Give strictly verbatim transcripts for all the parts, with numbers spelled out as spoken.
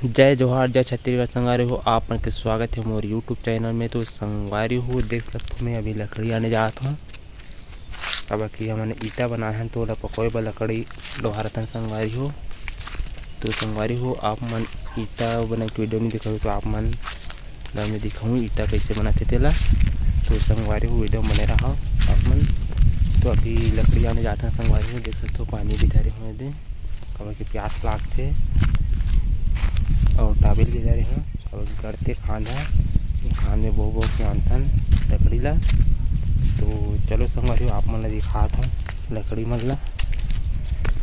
जय जोहार, जय छत्तीसगढ़ संगवारी हो, आप मन के स्वागत हे मोर YouTube चैनल में। तो संगवारी हो, देख सकथो, मैं अभी लकड़ी आने जात हूँ। काबर कि हमन ईटा बनाए हन, तो ओला पकोए बर लकड़ी डोहारत हन संगवारी हो। तो संगवारी हो, आप मन ईटा बनाए के वीडियो नहीं देखो, तो आप मन ला मैं दिखाऊँ ईटा कैसे बनाथे तेला। तो संगवारी हो, वीडियो बने रहो आप मन। तो अभी लकड़ी आने जात हन संगवारी हो, देख सकथो, पानी भी धरे हुए दे। काबर कि प्यास लागथे अउ टावेल भी धरे हंव, काबर कि गड़थे खांध ह, खांध में बहु बहु के आनथन लकड़ी ला। तो चलो संगवारी हो, आप मन ला दिखात हंव लकड़ी मन ला।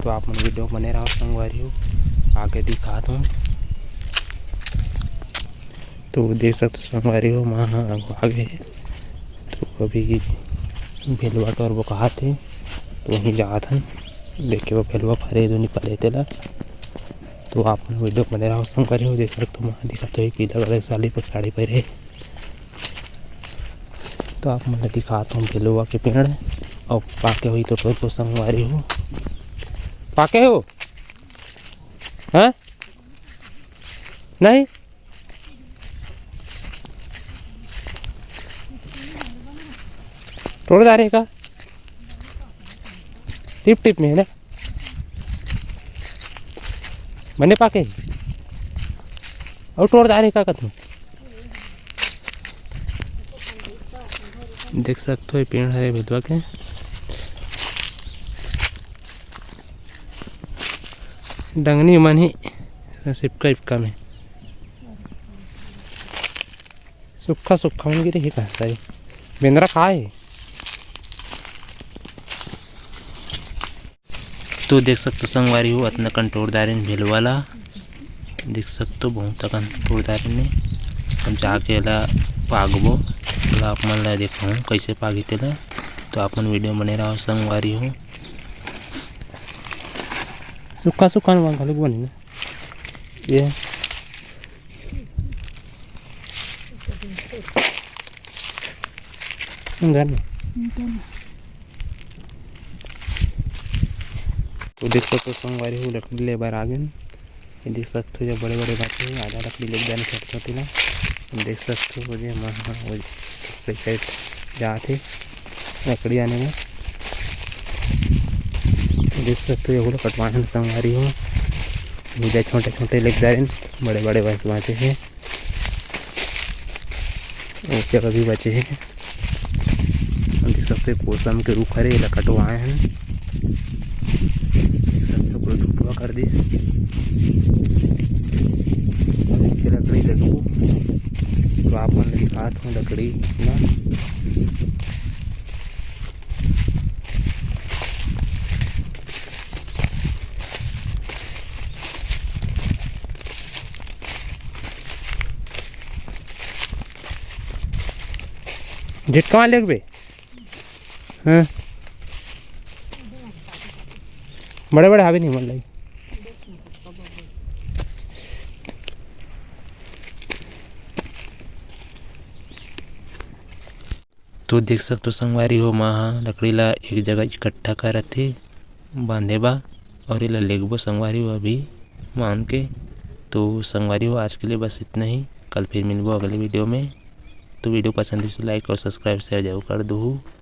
तो आप मन वीडियो बने रहो संगवारी हो, आगे दिखात हंव। तो देख सकथो संगवारी हो, माँ ह आगू आगे हे। तो अभी भेलवा टोर बोकात हे, तो वहीं जात हन देखे बर भेलवा फरे दो निकले तेला। तो आप मन वीडियो बने रहो संगवारी हो। देख सकथो, माँ दिखत होही पीला कलर के साड़ी पर, साड़ी पहरे। तो आप मन ला दिखात हूँ भेलवा के पेड़, अउ पाके होही तो टोर को संगवारी हो। पाके हो? हैं? नहीं? टोर डारे का? टिप टिप में हे ना? बने पाके? अउ टोर डारे का कथों? देख सकथो, ये पेड़ हरे भेलवा के। डंगनी मन ही सिपका इपका में। सुक्खा सुक्खा मन गिरे हे कहाँ सारी? बेंदरा खाए। तो देख सकथो संगवारी हो, अतना कन टोर डारेन भेलवा ला। देख सकथो, बहुत अकन टोर डारेन ने। अब जाके एला पागबो, ओला आप मन ला देखाहूँ कैसे पागी तेला। तो आप मन वीडियो बने रहो संगवारी हो। सुक्खा सुक्खा में घलोक बने ना ये। अंदर में। तो देख सकथो संगवारी हो, लकड़ी ले बर आ गेन। ये देख सकथो, ये बड़े-बड़े बाटे हे, आधा लकड़ी लेके जाने छोटे-छोटे ला। देख सकथो, वो जे मा-, वो जे साइड जात हे लकड़ी आने में। देख सकथो, ये बोला कटवाने में संगवारी हो, ये छोटे-छोटे लेके जा रहे हैं, बड़े-बड़े बाटे हे। अउ जगह भी बचे हे। हम देख सकथो, कोसम के रुख हरे, एला कटवाए हन। देख सकथो, पूरा धुपवा कर दिस। अब एक ठे लकड़ी लगबो, तो आप मन ल दिखात हूँ लकड़ी ना। झिटका लेगबे। हाँ। बड़े बड़े हावे नहीं मन लगी। तो देख सकथो संगवारी हो, माँ ह लकड़ी ला एक जगह इकट्ठा करत हे बांधे बा, और एला लेगबो संगवारी हो अभी मान के। तो संगवारी हो, आज के लिए बस इतना ही, कल फिर मिलबो अगले वीडियो में। तो वीडियो पसंद आइस तो like और subscribe share जरूर कर दूहू।